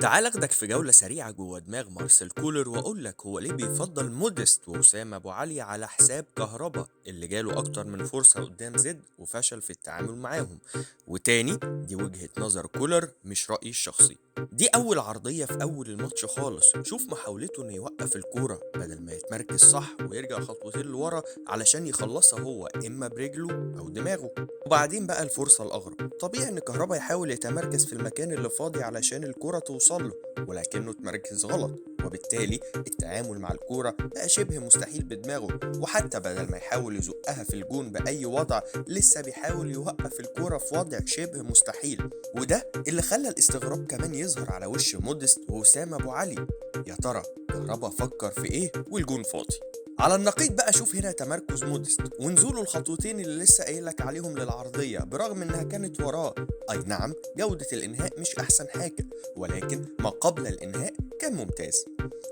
تعال اخدك في جولة سريعة جوه دماغ مارسيل كولر واقول لك هو ليه بيفضل موديست وأسامة ابو علي على حساب كهربا اللي جاله اكتر من فرصة قدام زد وفشل في التعامل معاهم. وتاني دي وجهة نظر كولر مش رأيي الشخصي. دي اول عرضية في اول الماتش خالص، شوف محاولته انه يوقف الكورة بدل ما يتمركز صح ويرجع خطوتين لورا علشان يخلصها هو اما برجله او دماغه. وبعدين بقى الفرصة الاغرب، طبيعي ان كهربا يحاول يتمركز في المكان اللي فاضي علشان الكرة توصل له، ولكنه اتمركز غلط، وبالتالي التعامل مع الكورة بقى شبه مستحيل بدماغه. وحتى بدل ما يحاول يزقها في الجون بأي وضع لسه بيحاول يوقف الكورة في وضع شبه مستحيل، وده اللي خلى الاستغراب كمان يظهر على وش موديست وأسامة أبو علي. يا ترى كهربا فكر في ايه والجون فاضي؟ على النقيض بقى شوف هنا تمركز موديست ونزوله الخطوتين اللي لسه قايلك عليهم للعرضية برغم انها كانت وراه. اي نعم جودة الانهاء مش احسن حاجة، ولكن ما قبل الانهاء كان ممتاز.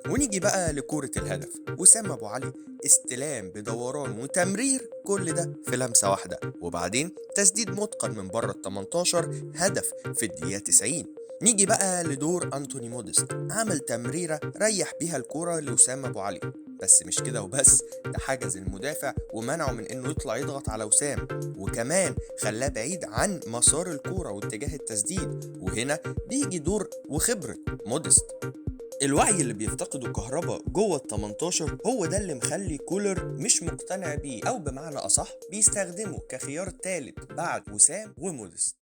ونيجي بقى لكورة الهدف، وسام ابو علي استلام بدوران وتمرير كل ده في لمسة واحدة، وبعدين تسديد متقن من بره ال 18 هدف في الدقيقة 90. نيجي بقى لدور أنتوني موديست، عمل تمريرة ريح بيها الكورة لوسام أبو علي، بس مش كده وبس، ده حجز المدافع ومنعه من انه يطلع يضغط على وسام، وكمان خلاه بعيد عن مسار الكورة واتجاه التسديد. وهنا بيجي دور وخبرة موديست. الوعي اللي بيفتقده كهربا جوه ال 18 هو ده اللي مخلي كولر مش مقتنع بيه، او بمعنى اصح بيستخدمه كخيار ثالث بعد وسام وموديست.